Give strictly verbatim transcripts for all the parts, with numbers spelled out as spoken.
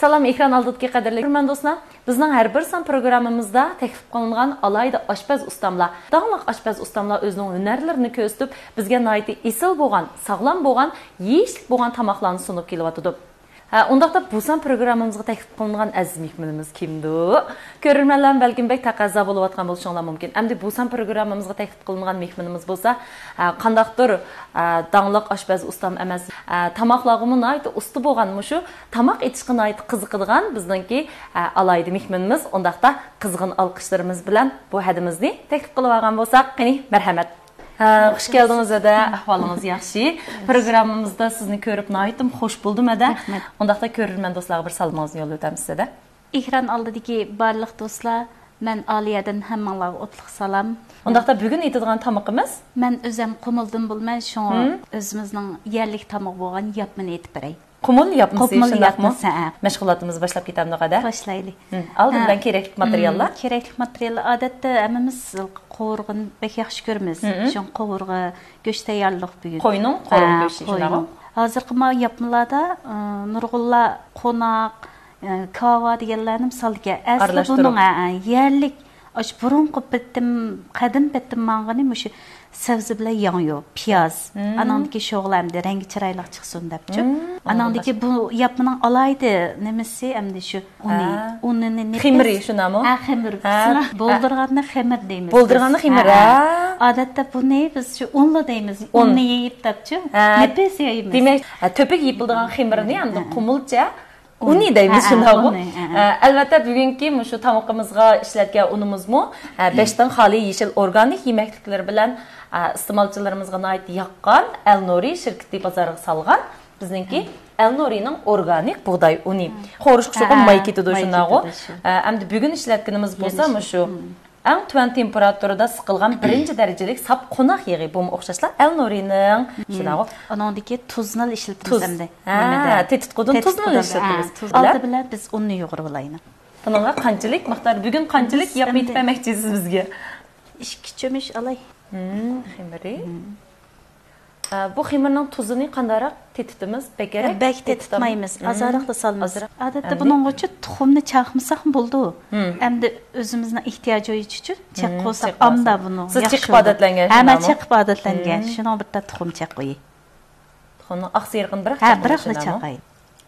سالام، ئېكران ئالدىدىكى قەدىرلىك كۆرۈرمەن دوستلار. بىزنىڭ ھەر بىر سان پروگراممىمىزدا تەكلىپ قىلىنغان ئالاھىدە ئاشپەز ئۇستاملار، داڭلىق ئاشپەز ئۇستاملار ئۆزىنىڭ ھۈنەرلىرىنى كۆرسىتىپ، بىزگە ناھايىتى ئېسىل بولغان، ساغلام بولغان، يېيىشلىك بولغان تاماقلارنى سۇنۇپ كېلىۋاتىدۇ. ھە، ئۇنداقتا بۇ سان پروگراممىمىزغا تەكلىپ قىلىنغان ئەزىز مېھمىنىمىز كىمدۇ؟ كۆرۈرمەنلەرمۇ بەلكىم بەك تەقەززا بولۇۋاتقان بولۇشۇڭلار مۇمكىن. ئەمدى بۇ سان پروگراممىمىزغا تەكلىپ قىلىنغان مېھمىنىمىز بولسا، ئە، قانداقتۇر، ئە، داڭلىق ئاشپەز ئۇستام ئەمەس، ئە، تاماقلارغىمۇ ناھايىتى ئۇستا بولغان، مۇشۇ تاماق ئېتىشقا ناھايىتى قىزىقىدىغان بىزنىڭكى، ئە، ئالاھىدە مېھمىنىمىز. ئۇنداقتا قىزغىن ئالقىشلىرىمىز بىلەن بۇ ھەدىمىزنى تەكلىپ قىلىۋالغان بولساق، قېنى، مەرھەمەت. ھە، خۇش كەلدىڭىز، ھەدە. ئەھۋالىڭىز ياخشى؟ پروگراممىمىزدا سىزنى كۆرۈپ ناھايىتىم خۇش بولدۇم، ھەدە. رەھمەت. ئۇنداقتا كۆرۈرمەن دوستلارغا بىر سالىمىڭىزنى يوللىۋېتەمسىز، ھەدە. ئېكران ئالدىدىكى بارلىق دوستلار، مەن ئالىيەدىن ھەممىڭلارغا ئوتلۇق سالام. ئۇنداقتا بۈگۈن ئېتىدىغان تامىقىمىز؟ مەن ئۆزۈم قۇمۇلدىن بولىمەن، شۇڭا مم. ئۆزىمىزنىڭ يەرلىك تامىقى بولغان ياپمىنى ئېتىپ بېرەي. قۇمۇل ياپمىسى، قۇمۇل شۇنداقمۇ؟ ياپمىسى، ھە. مەشغۇلاتىمىزنى باشلاپ كېتەمدۇق، ھەدە؟ باشلايلى. مم. ئالدىن ھە. بىلەن كېرەكلىك ماتېرىياللار؟ مم. كېرەكلىك ماتېرىياللار، ئادەتتە ھەممىمىز قوۋۇرغىنى بەك ياخشى كۆرىمىز. مم. شۇڭا قوۋۇرغا، گۆش تەييارلىق بۈگۈن. قوينىڭ قوۋۇرغا ھە، گۆشى، شۇنداقمۇ؟ قوينىڭ. ھازىرقى ما ياپمىلاردا، ئى، نۇرغۇنلار قوناق، ئى، كاۋا دېگەنلەرنى سالىدىكەن. ئەسلى ئارىلاشتۇرۇپ. بۇنىڭ، ھە، ھە، يەرلىك، ئاشۇ بۇرۇنقى پېتىم، قەدىم پېتىم ماڭغىنى مۇشۇ سەۋزە بىلەن ياڭيۇ، پىياز. مم. ئانىڭدىكى شوغلا ئەمدى رەڭگى چىرايلىق چىقسۇن دەپچۇ. مم. ئانىڭدىكى بۇ ياپمىنىڭ ئالاھىدە نېمىسى ئەمدى شۇ ئۇنى. ھە. ئۇنىنى نېپىز. خېمىرى شۇنداقمۇ؟ ھە، خېمىر. ھە. بولدۇرغاننى خېمىر دەيمىز بولدۇرغاننى بىز. خېمىر، ھە، ھە. ھە. ئادەتتە بۇنى بىز شۇ ئۇنلا دەيمىز. ئۇن. ئۇننى يېيىپ دەپچۇ. ھە. نېپىز يەيمىز. دېمەك، ھە، تۆپۈك يېپىلىدىغان خېمىرنى ئەمدى ھە، ھە. قۇمۇلچە ئۇنى دەيمىز، ھە، ھە، شۇنداقمۇ؟ ئۇنى، ھە، ھە. ئە، ئەلۋەتتە، بۈگۈنكى مۇشۇ تامىقىمىزغا ئىشلەتكەن ئۇنىمىزمۇ، ئە، بەشتىن خالىي يېشىل ئورگانىك يېمەكلىكلىرى بىلەن، ئە، ئىستېمالچىلىرىمىزغا ناھايىتى ياققان، ئەلنۇرى شىركىتى بازارغا سالغان بىزنىڭكى ئەلنۇرىنىڭ ئورگانىك بۇغداي ئۇنى. قورۇشقا چوقۇم ھە، ماي كېتىدۇ، ماي شۇنداقغۇ؟ كېتىدۇ، شۇ. ئە، ئەمدى بۈگۈن ئىشلەتكىنىمىز بولسا يەنە شۇ. مۇشۇ. مم. ئەڭ تۆۋەن تېمپېراتۇرىدا سىقىلغان بىرىنچى دەرىجىلىك ساپ قوناق يېغى، بۇمۇ ئوخشاشلا ئەلنۇرىنىڭ. مم. شۇنداقغۇ؟ ئۇنىڭدىكى تۇزنىلا ئىشلىتىمىز تۇز. ئەمدى. ھە، نېمىدە؟ تېتىتقۇدىن تۇزنى تېتىتقۇدىن، ئىشلىتىمىز. ھە، تۇز بىلەن. ئالدى بىلەن بىز ئۇننى يۇغۇرۇۋالايلى. بۇنىڭغا قانچىلىك مىقدار، بۈگۈن قانچىلىك بىز ياپما ئېتىپ ئەمدى بەرمەكچىسىز بىزگە؟ ئىككى چۆمۈچ ئالاي. مم، خېمىرى. مم. ئە، بۇ خېمىرنىڭ تۇزىنى قانداقراق تېتىتىمىز؟ بەكرەك بەك تېتىتمايمىز. مم. ئازراقلا سالىمىز. ئازراق. ئادەتتە ئەمدى؟ بۇنىڭغىچە تۇخۇمنى چاقمىساقمۇ بولىدۇ. مم. ئەمدى ئۆزىمىزنىڭ ئېھتىياجى بويىچە مم، چاققۇزاق چېقىۋالساق. ئامدا بۇنى سىز ياخشى چېقىپ بولىدۇ. ئادەتلەنگەن ھە، مەن شۇنداقمۇ؟ چېقىپ ئادەتلەنگەن. مم. شۇنىڭ بىر تال تۇخۇم چاققۇيى. تۇخۇمنىڭ ئاق سېرىقىنى بىراق ھە، چاققۇيى بىراقلا شۇنداقمۇ؟ چاقاي.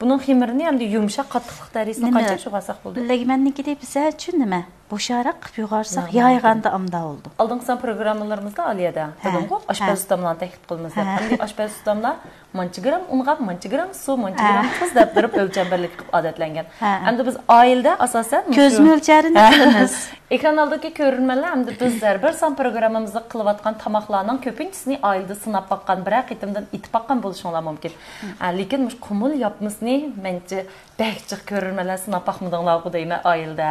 بۇنىڭ خېمىرىنى ئەمدى يۇمشاق قاتتىقلىق دەرىجىسىنى نېمە؟ قانچىلىك يۇغارساق بولىدۇ؟ لەگمەننىڭكىدەك بىزچە نېمە؟ بوشراق قىلىپ يۇغارساق، نورمال. يايغاندا ئامدا بولىدۇ. ئالدىنقى سان پروگراممىلىرىمىزدا ئالىيەدە ھە، دېدىمغۇ، ھە. ئاشپەز ئۇستاملارنى تەكلىپ قىلىمىز دەپ. ھە. ئەمدى ئاشپەز ئۇستاملار مانچە گرام ئۇنغا، مانچە گرام سۇ، مانچە ھە. گرام تۇز دەپ بېرىپ ئۆلچەم بىرلىكى قىلىپ ئادەتلەنگەن. ھە. ئەمدى بىز ئائىلىدە ئاساسەن مۇشۇ كۆز مۆلچەرىنى ھە. قىلىمىز. ئېكران ئالدىدىكى كۆرۈرمەنلەر، ئەمدى بىز ھەر بىر سان پروگراممىمىزدا قىلىۋاتقان تاماقلارنىڭ كۆپىنچىسىنى ئائىلىدە سىناپ باققان، بىرەر قېتىمدىن ئېتىپ باققان بولۇشۇڭلار مۇمكىن. ھە، لېكىن مۇشۇ قۇمۇل ياپمىسىنى مەنچە بەك جىق كۆرۈرمەنلەر سىناپ باقمىدىڭلارغۇ دەيمەن ئائىلىدە.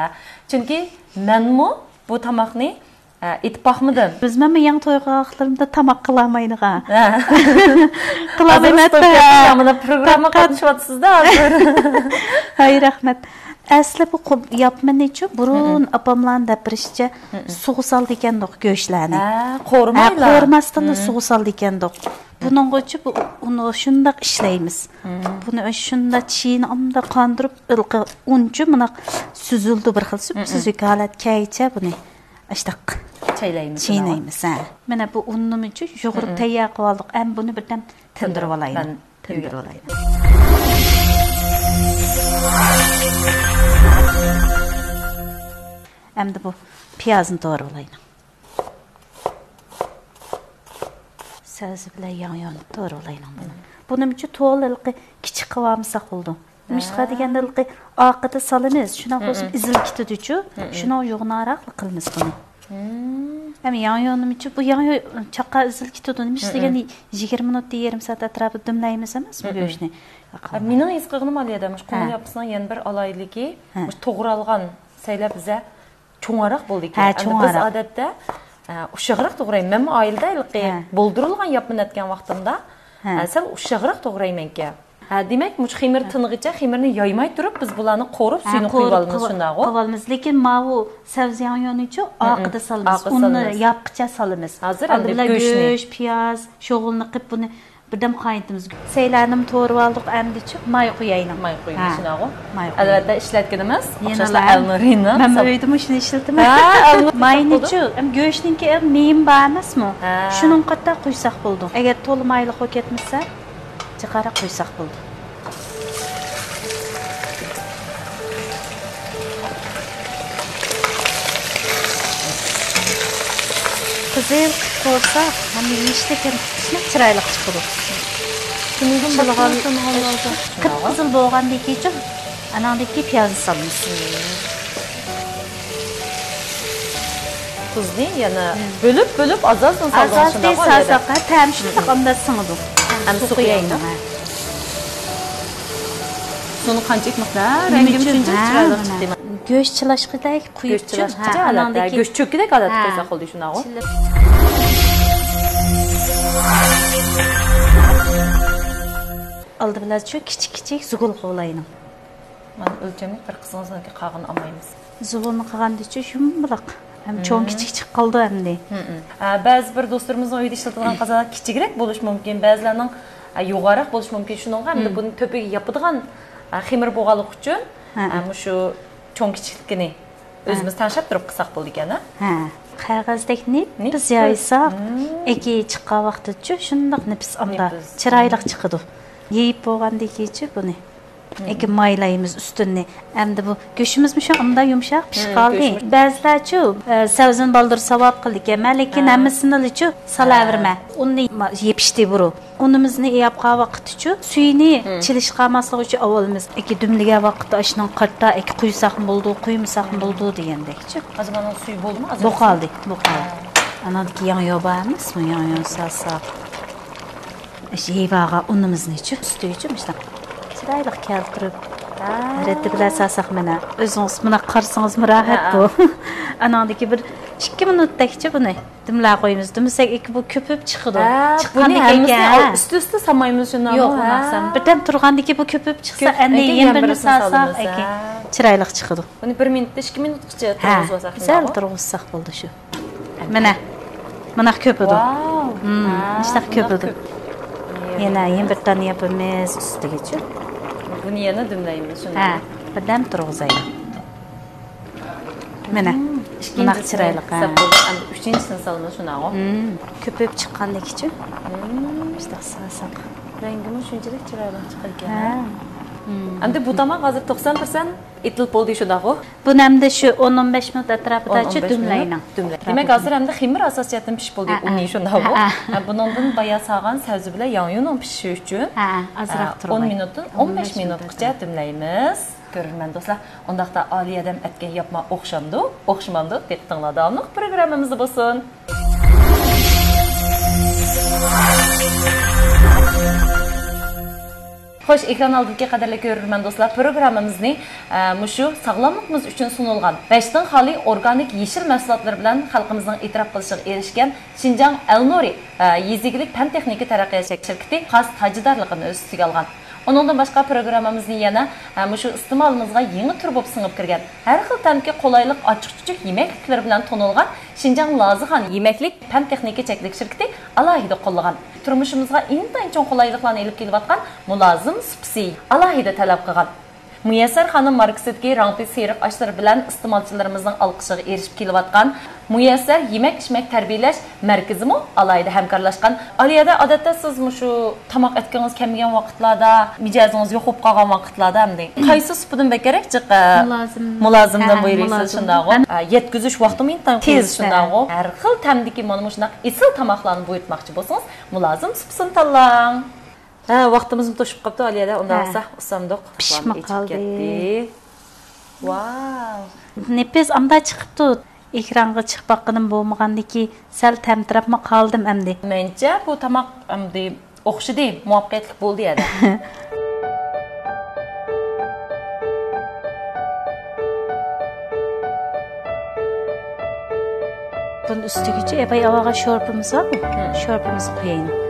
چۈنكى مەنمۇ بۇ تاماقنى، ئە، ئېتىپ باقمىدىم. بىز مەنمۇ يېڭى توي قىلغان ۋاقىتلىرىمدا تاماق قىلالمايدىغان. ھە. قىلالمايمەن ھازىر ھەتتا. مانا پروگرامما پەقەت قاتنىشىۋاتىسىز-دە ھازىر. ھاي، رەھمەت. ئەسلى بۇ قۇم-، ياپمىنىچۇ بۇرۇن ئاپاملارنىڭ دەپ بېرىشىچە سۇغا سالىدىكەندۇق گۆشلەرنى. ھە، قورۇمايلا. ھە، قورۇماستىنلا سۇغا سالىدىكەندۇق. بۇنىڭغىچۇ بۇ ئۇنى شۇنداق ئىشلەيمىز. بۇنى شۇنداق چىيىنى ئامدا قاندۇرۇپ، ھېلىقى ئۇنچۇ مۇنداق سۈزۈلىدۇ، بىر خىل سۈپ-، سۈزۈك ھالەت كەيچە بۇنى. ئاشتاق. چايلايمىز. چاينايمىز، ھە. مانا بۇ ئۇننىمۇچۇ يۇغۇرۇپ تەييار قىلىۋالدۇق. ئەمدى بۇنى بىردەم تىندۇرۇۋالايلى. تىندۇرۇپ. تىندۇرۇۋالايلى. ئەمدى بۇ پىيازنى توغرىۋالايلى. سەۋزە بىلەن ياڭيۇنى توغرىۋالايلى بۇنى. بۇنىمۇچۇ تولا ھېلىقى كىچىك قىلىۋالمىساق بولىدۇ. نېمىشقا دېگەندە ھېلىقى ئارقىدا سالىمىز، شۇنىڭغا ئوخشاپ ئېزىلىپ كېتىدۇچۇ. شۇنىڭغا يۇغىناراقلا قىلىمىز بۇنى. ھەم ياڭيۇنىمۇچۇ، بۇ ياڭيۇ چاققان ئېزىلىپ كېتىدۇ. نېمىشقا دېگەندە يىگىرمە مىنۇت، يېرىم سائەت ئەتراپىدا دۈملەيمىز ئەمەسمۇ گۆشنى. مېنىڭ ھېس قىلغىنىم ئالىيەدە، مۇشۇ قۇمۇل ياپمىسىنىڭ يەنە بىر ئالاھىدىلىكى، مۇشۇ توغرالغان سەيلە بىزە چوڭراق بولىدىكەن. ھە، ئەمدى بىز چوڭراق. ئادەتتە، ئە، ئۇششاقراق توغرايمەن. مەنمۇ ئائىلىدە ھېلىقى ھە. بولدۇرۇلغان ياپمىنى ئەتكەن ۋاقتىمدا، ھە. ئە، سەل ئۇششاقراق توغرايمەنكەن. ھە، دېمەك، مۇشۇ خېمىر ھە. تىنغىچە خېمىرنى يايماي تۇرۇپ، بىز بۇلارنى قورۇپ، ھە، سۈيىنى قورۇپ قۇيۇۋالىمىز، قىلىۋ-، شۇنداقغۇ؟ قىلىۋالىمىز. لېكىن ماۋۇ سەۋزە ياڭيۇنىچۇ ھە، ھە. ئارقىدا سالىمىز. ئارقىدا ئۇننى سالىمىز. ياپقىچە سالىمىز. ھازىر ئالدى ئەمدى بىلەن گۆشنى. گۆش، پىياز، شوغۇلنى قىلىپ، بۇنى بىردەم قاينىتىمىز. سەيلەننىمۇ تورىۋالدۇق، ئەمدىچۇ ماي قۇيايلى. ماي قۇيدى، ھە. شۇنداقغۇ؟ ماي قۇيدى. ئەلۋەتتە ئىشلەتكىنىمىز. يەنىلا ئوخشاشلا ئەلنۇرىنىڭ مەن ساپ- ئۆيدىمۇ شۇنى ئىشلىتىمەن. ھە، ئەلنۇر ماينىچۇ، ئەم، گۆشنىڭكى ئەم مېيىم بار ئەمەسمۇ؟ ھە. شۇنىڭ قاتتا قۇيساق بولىدۇ. ئەگەر تولا مايلىق بولۇپ كەتمىسە، جىقاراق قۇيساق بولىدۇ. قىزىل قىلىپ قويسا، ھەم يېيىشلىك ھەم چىرايلىق چىقىدۇ. قىپقىزىل بولغاندىن كېيىنچۇ، ئاناندىن كېيىن پىيازنى سالىمىز. تۇزنى يەنە بۆلۈپ، بۆلۈپ، ئاز-ئازدىن سالدىڭىز، ئاز-ئازدىن شۇنداقغۇ، ئەلۋەتتە. سالساق، ھە، تەمى شۇنداق ئاندىن سىڭىدۇ. ھەم سۇ قۇيايلى. سۇنى قانچىلىك مىقدار؟ نېمە ئۈچۈن؟ رەڭگىمۇ شۇنچىلىك چىرايلىق چىقتى. گۆش چىلاشقىدەك قۇيۇپ، گۆش چىلاشقىچە ھە، ھالەتتە، ئاناندىن كېيىن، گۆش چۆككۈدەك ھالەتتە، ھە، قويساق بولدى، شۇنداقغۇ؟ ئالدى بىلەنچۇ كىچىك-كىچىك زۇگۇل قوۋلايلى. مانا ئۆلچەملىك بىر قىزىڭىزنىڭكى قالغىنىنى ئالمايمىز. زۇۋۇلنى قىلغاندىچۇ يۇمىلاق. ھەم چوڭ كىچىك چىقىپ قالىدۇ ئەمدى. ئە، بەزى بىر دوستلىرىمىزنىڭ ئۆيىدە ئىشلىتىدىغان قازانلار كىچىكرەك بولۇشى مۇمكىن، بەزىلەرنىڭ، ئە، يوغانراق بولۇشى مۇمكىن. شۇنىڭغا ئەمدى بۇنى تۆپىگە ياپىدىغان، ئە، خېمىر بولغانلىقى ئۈچۈن، ئە، مۇشۇ چوڭ كىچىكلىكىنى ئۆزىمىز تەڭشەپ تۇرۇپ قىلساق بولىدىكەن، ھە؟ ھە. قەغەزدەك نېپىز يايساق، ئەكى چىققان ۋاقتىچۇ شۇنداق نېپىز ئاندا چىرايلىق چىقىدۇ. يېيىپ بولغاندىن كېيىنچۇ بۇنى. لېكىن مايلايمىز ئۈستۈننى. ئەمدى بۇ گۆشىمىزمۇ شۇ ئاندا يۇمشاق پىشىپ قالدى. بەزىلەرچۇ، ئە، سەۋزىنى بالدۇر ساۋاب قىلىدىكەن. مەن لېكىن ھەممىسىنىلا چۇ سالاۋېرىمەن. ئۇننى ما-، يېپىشتى بۇرۇ. ئۇنىمىزنى ياپقان ۋاقىتتىچۇ سۈيىنى چىلىشقا ئالماسلىق ئۈچۈن ئاۋۋالىمىز ئەكى دۈملىگەن ۋاقىتتا ئاشۇنىڭ قارتا ئەكى قۇيساقمۇ بولىدۇ، قۇيمىساقمۇ بولىدۇ دېگەندەكچۇ. ھازىر مانا سۈيى بولدىمۇ؟ ئازراق بولقالدى، بولقالدى. ئانادىكى ياڭيۇ بار ئەمەسمۇ؟ ياڭيۇنى سالساق. ئىش يەيۋالغان ئۇنىمىزنىچۇ، ئۈستىگىچۇ مۇشۇنداق چىرايلىق كەلتۈرۈپ، رەتتە بىلەن سالساق مانا. ئۆزىڭىز مۇنداق قارىسىڭىزمۇ راھەت بۇ. ئاناڭدىكى بىر ئىككى مىنۇتتەكچە بۇنى دۈملەپ قويىمىز. دۈملىسەك ئەكى بۇ كۆپۈپ چىقىدۇ. ھە، بۇنى ھەممىسىنى ئۈستى-ئۈستى سالمايمىز شۇنداقمۇ؟ يوق، ھە. ئۇنداق سالمايمىز. بىردەم تۇرغاندىكى بۇ كۆپۈپ چىقسا، ئەمدى يەنە بىرىنى سالساق، ئەكى چىرايلىق چىقىدۇ. بۇنى بىر مىنۇتتا، ئىككى مىنۇتقىچە تۇرغۇزۇۋالساق شۇنداقمۇ؟ ھە، سەل تۇرغۇزساق بولدى شۇ. مانا، مانا كۆپىدۇ. ھە، مۇشۇنداق كۆپىدۇ. يەنە، يەنە بىر دانە ياپىمىز ئۈستىگىچۇ. بۇنى يەنە دۈملەيمىز شۇنداق. ھە، بىردەم تۇرغۇزايلى. مانا، مۇنداق چىرايلىق، ھە. ئۈچىنچىسىنى سالىمىز شۇنداقغۇ. كۆپۈپ چىققاندىكىچۇ. مۇشۇنداق سالساق. رەڭگىمۇ شۇنچىلىك چىرايلىق چىقىدىكەن. ھە. ئەمدى بۇ تاماق ھازىر توقسان پىرسەنت ئېتىلىپ بولدى شۇنداقغۇ؟ بۇنى ئەمدى شۇ ئون، ئون بەش مىنۇت ئەتراپىدىچۇ دۈملەيلى. دېمەك، ھازىر ئەمدى خېمىر ئاساسىي جەھەتتىن پىشىپ بولدى، ئۇنى شۇنداقغۇ؟ ھە، بۇنىڭدىن بايا سالغان سەۋزە بىلەن ياڭيۇنىڭ پىشىشى ئۈچۈن، ھە، ئازراق ئون مىنۇتتىن ئون بەش مىنۇتقىچە دۈملەيمىز. كۆرۈرمەن دوستلار، ئۇنداقتا ئالىيە ھەدەم ئەتكەن ياپما ئوخشامدۇ؟ ئوخشىمامدۇ؟ دىققىتىڭلار داۋاملىق پروگراممىمىزدا بولسۇن. خوش، ئېكران ئالدىدىكى قەدىرلىك كۆرۈرمەن دوستلار، پروگراممىمىزنى، ئە، مۇشۇ ساغلاملىقىمىز ئۈچۈن سۇنۇلغان بەشتىن خالىي ئورگانىك يېشىل مەھسۇلاتلىرى بىلەن خەلقىمىزنىڭ ئېتىراپ قىلىشىغا ئېرىشكەن شىنجاڭ ئەلنۇرى، ئە، يېزا ئىگىلىك پەن تېخنىكا تەرەققىيات شىركىتى خاس تاجىدارلىقىنى ئۆز ئۈستىگە ئالغان. ئۇنىڭدىن باشقا، پروگراممىمىزنى يەنە، ھە، مۇشۇ ئىستېمالىمىزغا يېڭى تۈر بولۇپ سىڭىپ كىرگەن، ھەر خىل تەمدىكى قولايلىق ئاچچىق-چۈچۈك يېمەكلىكلىرى بىلەن تونۇلغان شىنجاڭ لازىخان يېمەكلىك پەن تېخنىكا چەكلىك شىركىتى ئالاھىدە قوللىغان. تۇرمۇشىمىزغا ئىنتايىن چوڭ قولايلىقلارنى ئېلىپ كېلىۋاتقان مۇلازىم سۇپىسى ئالاھىدە تەلەپ قىلغان. مۇيەسسەر خانىم ماركىسىدىكى رەڭپىي سېرىق ئاشلىرى بىلەن ئىستېمالچىلىرىمىزنىڭ ئالقىشىغا ئېرىشىپ كېلىۋاتقان مۇيەسسەر يېمەك-ئىچمەك تەربىيەلەش مەركىزىمۇ ئالاھىدە ھەمكارلاشقان. ئالىيەدە، ئادەتتە سىز مۇشۇ تاماق ئەتكىڭىز كەلمىگەن ۋاقىتلاردا، مىجەزىڭىز يوق بولۇپ قالغان ۋاقىتلاردا ئەمدى قايسى سۇپىدىن بەكرەك جىق، ئە، مۇلازىم. مۇلازىمدىن ھە، بۇيرۇيسىز، مۇلازىم. شۇنداقغۇ؟ ئە، يەتكۈزۈش ۋاقتىمۇ ئىنتايىن تېز، تېز، شۇنداقغۇ؟ ھە. ھەر خىل تەمدىكى مانا مۇشۇنداق ئېسىل تاماقلارنى بۇيرۇتماقچى بولسىڭىز، مۇلازىم سۇپىسىنى تاللاڭ. ھە، ۋاقتىمىزمۇ توشۇپ قاپتۇ، ئالىيەدە. ئۇنداق ھە. بولسا ئۇسسامدۇق. پىشىپمۇ قالدى. ۋاۋ. نېپىز ئامدا چىقىپتۇ. ئېكرانغا چىقىپ باققىنىم بولمىغاندىكى سەل تەمتىرەپمۇ قالدىم ئەمدى. مەنچە بۇ تاماق ئەمدى ئوخشىدى، مۇۋەپپەقىيەتلىك بولدى يەنە. بۇنىڭ ئۈستىگىچە ئەبەي ئاۋاغا شورپىمىز بارغۇ؟ ھە. شورپىمىزنى قۇيايلى.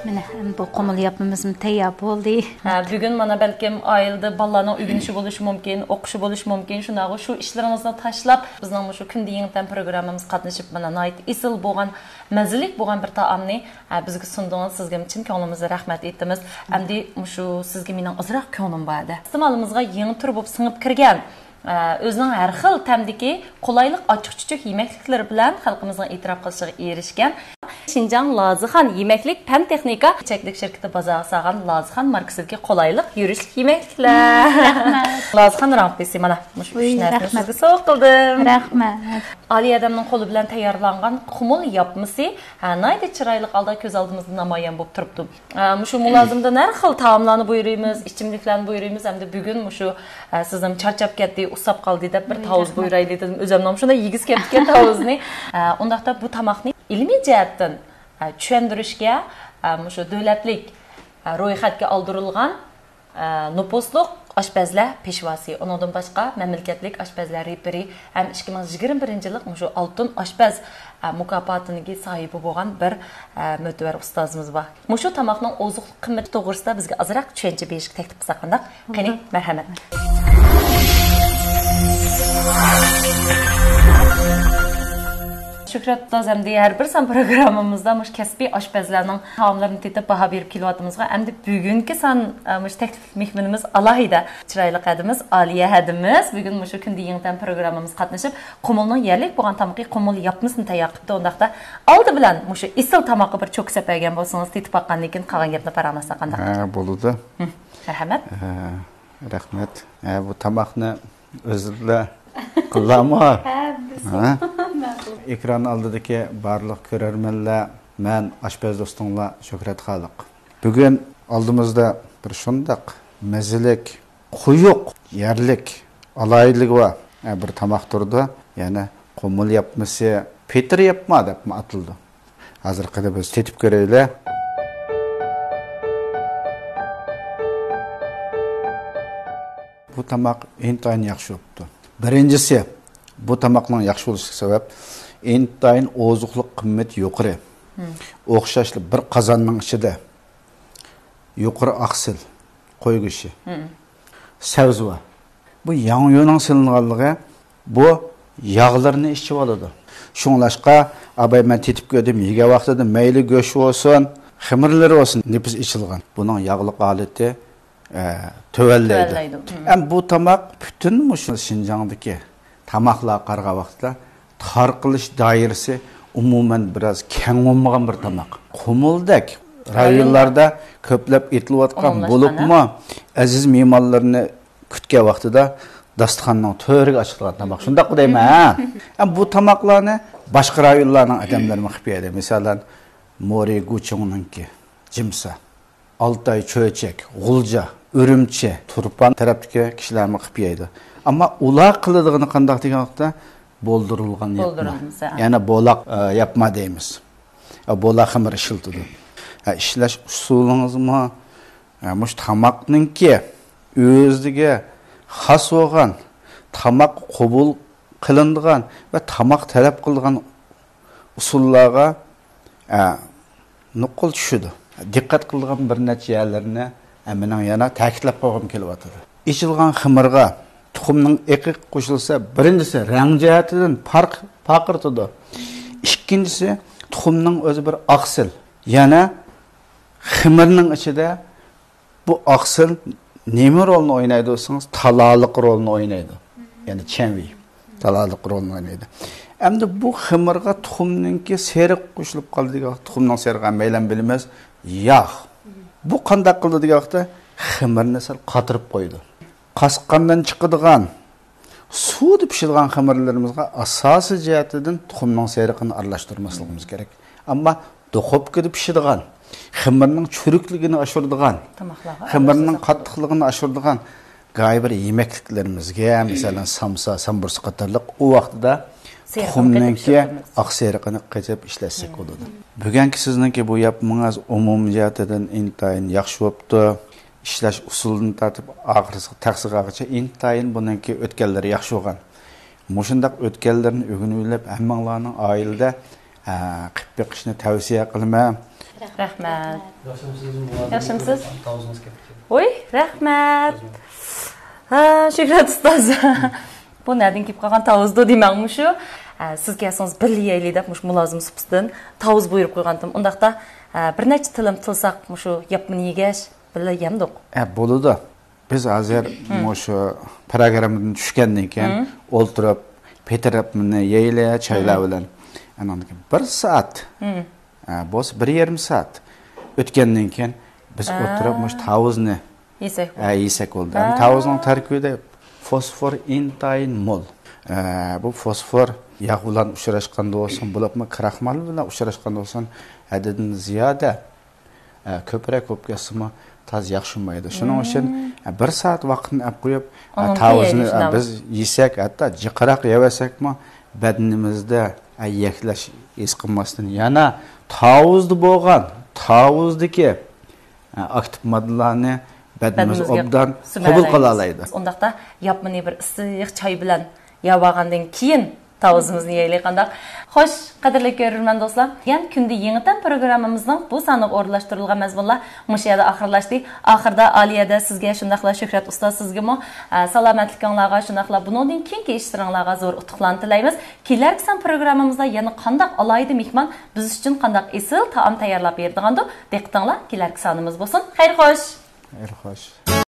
مانا، ئەمدى بۇ قۇمۇل ياپمىمىزمۇ تەييار بولدى. ھە، بۈگۈن مانا بەلكىم ئائىلىدە بالىلارنىڭ ئۆگىنىشى بولۇشى مۇمكىن، ئوقۇشى بولۇشى مۇمكىن. شۇنداقغۇ شۇ ئىشلىرىڭىزنى تاشلاپ، بىزنىڭ مۇشۇ كۈندە يېڭىدىن پروگراممىمىزغا قاتنىشىپ، مانا ناھايىتى ئېسىل بولغان، مەززىلىك بولغان بىر تائامنى، ھە، بىزگە سۇندىڭىز. سىزگە چىن كۆڭلىمىزدىن رەھمەت ئېيتىمىز. ئەمدى مۇشۇ سىزگە مېنىڭ ئازراق كۆڭلۈم بار-دە. ئىستېمالىمىزغا يېڭى تۈر بولۇپ سىڭىپ كىرگەن، ئە، ئۆزىنىڭ ھەر خىل تەمدىكى قولايلىق ئاچچىق-چۈچۈك يېمەكلىكلىرى بىلەن خەلقىمىزنىڭ ئېتىراپ قىلىشىغا ئېرىشكەن شىنجاڭ لازىخان يېمەكلىك پەن تېخنىكا چەكلىك شىركىتى بازارغا سالغان لازىخان ماركىسىدىكى قولايلىق يۈرۈشلۈك يېمەكلىكلەر. لازىخان رامپىسى، مانا مۇشۇ ئۈچ ۋۇي، نەرسىنى رەھمەت. سىزگە سوۋغا قىلدىم. رەھمەت. ئالىيە ھەدەمنىڭ قولى بىلەن تەييارلانغان قۇمۇل ياپمىسى، ھە، ناھايىتى چىرايلىق ھالدا كۆز ئالدىمىزدا نامايان بولۇپ تۇرۇپتۇ. ئە، مۇشۇ مۇلازىمدىن ھەر خىل تائاملارنى بۇيرۇيمىز، ئىچىملىكلەرنى بۇيرۇيمىز ھەمدە بۈگۈن مۇشۇ، ئە، سىزنىڭ چارچاپ كەتتى، ئۇسساپ قالدى دەپ بىر تاۋۇز بۇيرايلى دېدىم. ئۆزۈمنىڭ شۇنداق يېگۈسى كەپتىكەن تاۋۇزنى. ئە، ئۇنداقتا بۇ تاماقنى ئىلمىي جەھەتتىن، ئە، چۈشەندۈرۈشكە، ئە، مۇشۇ دۆلەتلىك، ئە، رويخەتكە ئالدۇرۇلغان، ئە، نوپۇسلۇق ئاشپەزلەر پېشۋاسى، ئۇنىڭدىن باشقا مەملىكەتلىك ئاشپەزلەر رېپېرى ھەم ئىككى مىڭ يىگىرمە بىرىنچى يىللىق مۇشۇ ئالتۇن ئاشپەز، ئە، مۇكاپاتىنىڭكى ساھىبى بولغان بىر، ئە، مۆتىۋەر ئۇستازىمىز بار. مۇشۇ تاماقنىڭ ئوزۇقلۇق قىممىتى توغرىسىدا بىزگە ئازراق چۈشەنچە بېرىشكە تەكلىپ قىلسا قانداق؟ قېنى، مەرھەمەت. شۆھرەت ئۇستاز، ئەمدى ھەر بىر سان پروگراممىمىزدا مۇشۇ كەسپىي ئاشپەزلەرنىڭ تائاملىرىنى تېتىپ باھا بېرىپ كېلىۋاتىمىزغۇ، ئەمدى بۈگۈنكى سان، ئە، مۇشۇ تەكلىپ مېھمىنىمىز ئالاھىدە چىرايلىق ھەدىمىز ئالىيە ھەدىمىز بۈگۈن مۇشۇ كۈندە يېڭىدىن پروگراممىمىزغا قاتنىشىپ، قۇمۇلنىڭ يەرلىك بولغان تامىقى قۇمۇل ياپمىسىنى تەييار قىپتۇ. ئۇنداقتا ئالدى بىلەن مۇشۇ ئېسىل تاماققا بىر چوكا سەپ بەرگەن بولسىڭىز، تېتىپ باققاندىن كېيىن قالغان گەپنى پاراڭلاشساق قانداق؟ ھە، بولىدۇ. ھە، مەرھەمەت. ھە، رەھمەت. ھە، بۇ تاماقنى ئۆزلىرى قىلامۇ؟ ھە، بىز. ھە؟ مەقۇل. ئېكران ئالدىدىكى بارلىق كۆرەرمەنلەر، مەن ئاشپەز دوستۇڭلار شۆھرەت خالىق. بۈگۈن ئالدىمىزدا بىر شۇنداق مەززىلىك، قويۇق، يەرلىك، ئالاھىدىلىكى بار، ھە، بىر تاماق تۇرىدۇ. يەنى قۇمۇل ياپمىسى، پېتىر ياپما دەپمۇ ئاتىلىدۇ. ھازىر قېنى بىز تېتىپ كۆرەيلى. بۇ تاماق ئىنتايىن ياخشى بوپتۇ. بىرىنچىسى، بۇ تاماقنىڭ ياخشى بولۇشىدىكى سەۋەب، ئىنتايىن ئوزۇقلۇق قىممىتى يۇقىرى. مم. ئوخشاشلا بىر قازاننىڭ ئىچىدە يۇقىرى ئاقسىل، قوي گۆشى، مم، سەۋزىۋار. بۇ ياڭيۇنىڭ سېلىنغانلىقى، بۇ ياغلىرىنى ئىچىۋالىدۇ. شۇڭلاشقا، ئاباي، مەن تېتىپ كۆردۈم، يېگەن ۋاقتىدا مەيلى گۆش بولسۇن، خېمىرلىرى بولسۇن، نېپىز ئېچىلغان. بۇنىڭ ياغلىق ھالىتى ئە، تۆۋەنلەيدۇ. تۆۋەنلەيدۇ. مم. ئەمما بۇ تاماق پۈتۈن مۇشۇ شىنجاڭدىكى تاماقلارغا قارىغان ۋاقىتتا تارقىلىش دائىرىسى ئومۇمەن بىراز كەڭ بولمىغان بىر تاماق. قۇمۇلدەك رايونلاردا كۆپلەپ ئېتىلىۋاتقان، ئومۇملاشقان، بولۇپمۇ ئەزىز مېھمانلىرىنى كۈتكەن ۋاقتىدا داستىخاننىڭ تۆرىگە ئاچىلىدىغان تاماق. شۇنداققۇ دەيمەن، ھە؟ ئەمما بۇ تاماقلارنى باشقا رايونلارنىڭ ئادەملىرىمۇ قىلىپ يەيدۇ. مىسالەن، مورى گۇچۇڭنىڭكى جىمسا. ئالتاي، چۆچەك، غۇلجا، ئۈرۈمچى، تۇرپان تەرەپتىكى كىشىلەرمۇ قىلىپ يەيدۇ. ئەمما ئۇلار قىلىدىغىنى قانداق دېگەن ۋاقىتتا، بولدۇرۇلغان ياپما. بولدۇرۇلمىسا. يەنى بولاق، ئە، ياپما دەيمىز. ئە، بولاق خېمىر ئىشلىتىدۇ. ئە، ئىشلەش ئۇسۇلىڭىزمۇ، ئە، مۇشۇ تاماقنىڭكى ئۆزىگە خاس بولغان، تاماق قوبۇل قىلىنىدىغان ۋە تاماق تەلەپ قىلىدىغان ئۇسۇللارغا، ئە، نوقۇل چۈشىدۇ. دىققەت قىلىدىغان بىر نەچچە يەرلىرىنى، ئە، مېنىڭ يەنە تەكىتلەپ قويغۇم كېلىۋاتىدۇ. ئېچىلغان خېمىرغا تۇخۇمنىڭ ئېقى قوشۇلسا، بىرىنچىسى، رەڭ جەھەتتىن پارق، پارقىرىتىدۇ. ئىككىنچىسى، تۇخۇمنىڭ ئۆزى بىر ئاقسىل. يەنە خېمىرنىڭ ئىچىدە بۇ ئاقسىل نېمە رولنى ئوينايدۇ دېسىڭىز، تالالىق رولنى ئوينايدۇ. يەنى چەنۋى تالالىق رولنى ئوينايدۇ. ئەمدى بۇ خېمىرغا تۇخۇمنىڭكى سېرىق قوشۇلۇپ قالدى دېگەن ۋاقىتتا، تۇخۇمنىڭ سېرىقى ھەممەيلەن بىلىمىز، ياغ. بۇ قانداق قىلىدۇ دېگەن ۋاقىتتا، خېمىرنى سەل قاتۇرۇپ قويىدۇ. قاسقاندىن چىقىدىغان سۇدا پىشىدىغان خېمىرلىرىمىزغا ئاساسىي جەھەتتىن تۇخۇمنىڭ سېرىقىنى ئارىلاشتۇرماسلىقىمىز كېرەك. ئەمما دۇخوپكىدا پىشىدىغان، خېمىرنىڭ چۈرۈكلۈكىنى ئاشۇرىدىغان، تاماقلارغا خېمىرنىڭ ئارىلاشتۇرساق قاتتىقلىقىنى ئاشۇرىدىغان گاھى بىر يېمەكلىكلىرىمىزگە، مەسىلەن، سامسا، سامبۇرسا قاتارلىق، ئۇ ۋاقتىدا سېرىقىنى قېتىپ تۇخۇمنىڭكى پىشۇرىمىز. ئاق سېرىقىنى قېتىپ ئىشلەتسەك بولىدۇ. بۈگۈنكى سىزنىڭكى بۇ ياپمىڭىز ئومۇمىي جەھەتتىن ئىنتايىن ياخشى بوپتۇ. ئىشلەش ئۇسۇلىدىن تارتىپ ئاخىرسىغا تەخسىگىچە ئىنتايىن بۇنىڭكى ئۆتكەللىرى ياخشى بولغان. مۇشۇنداق ئۆتكەللىرىنى ئۆگىنىۋېلىپ، ھەممىڭلارنىڭ ئائىلىدە، ئە، قىلىپ بېقىشنى تەۋسىيە قىلىمەن. رەھمەت. ياخشىمۇسىز؟ تاۋۇزىڭىز كەپتۇ. ۋوي، رەھمەت. ھە، شۆھرەت ئۇستاز. بۇ نەدىن كېلىپ قالغان تاۋۇزدۇ دېمەڭ مۇشۇ. ھە، سىز كەلسىڭىز بىللە يەيلى دەپ مۇشۇ مۇلازىم سۇپىسىدىن تاۋۇز بۇيرۇپ قويغانتىم. ئۇنداقتا، ھە، بىر نەچچە تىلىم تىلساق مۇشۇ ياپمىنى يېگەچ بىللە يەمدۇق. ھە، بولىدۇ. بىز ھازىر مۇشۇ پروگراممىدىن چۈشكەندىن كېيىن ئولتۇرۇپ، پېتىرىپنى يەيلى چايلار بىلەن. ئانان كېيىن بىر سائەت، ئە، بولسا بىر يېرىم سائەت ئۆتكەندىن كېيىن بىز ئولتۇرۇپ مۇشۇ تاۋۇزنى يېسەك بولىدۇ. ئە، يېسەك بولىدۇ. ھەم تاۋۇزنىڭ تەركىبىدە فوسفور ئىنتايىن مول. ئە، بۇ فوسفور ياغ بىلەن ئۇچراشقاندا بولسۇن، بولۇپمۇ كراخمال بىلەن ئۇچراشقاندا بولسۇن، ھەددىدىن زىيادە ئە، كۆپرەك بولۇپ كەتسىمۇ تازا ياخشىمايدۇ. شۇنىڭ ئۈچۈن، ئە، بىر سائەت ۋاقىتنى ئەپ قويۇپ، ئە، تاۋۇزنى، ئە، بىز يېسەك، ھەتتا جىقراق يەۋەرسەكمۇ بەدىنىمىزدە، ئە، يەكلەش ھېس قىلماستىن يەنە تاۋۇزدا بولغان، تاۋۇزدىكى، ئە، ئاكتىپ ماددىلارنى بەدىنىمىز ئوبدان قوبۇل قىلالايدۇ. ئۇنداقتا ياپمىنى بىر ئىسسىق چاي بىلەن يەۋالغاندىن كېيىن تاۋۇزىمىزنى يەيلى قانداق؟ خوش، قەدىرلىك كۆرۈرمەن دوستلار، يەنە كۈندە يېڭى تەم پروگراممىمىزنىڭ بۇ سانىغا ئورۇنلاشتۇرۇلغان مەزمۇنلار مۇشۇ يەردە ئاخىرلاشتى. ئاخىردا ئالىيەدە سىزگە شۇنداقلا شۆھرەت ئۇستاز سىزگىمۇ، ئە، سالامەتلىكىڭلارغا، شۇنداقلا بۇنىڭدىن كېيىنكى ئىشلىرىڭلارغا زور ئۇتۇقلارنى تىلەيمىز. كېلەركى سان پروگراممىمىزدا يەنە قانداق ئالاھىدە مېھمان بىز ئۈچۈن قانداق ئېسىل تائام تەييارلاپ بېرىدىغاندۇ؟ دىققىتىڭلار كېلەركى سانىمىز بولسۇن. خەير خوش! خەير خوش!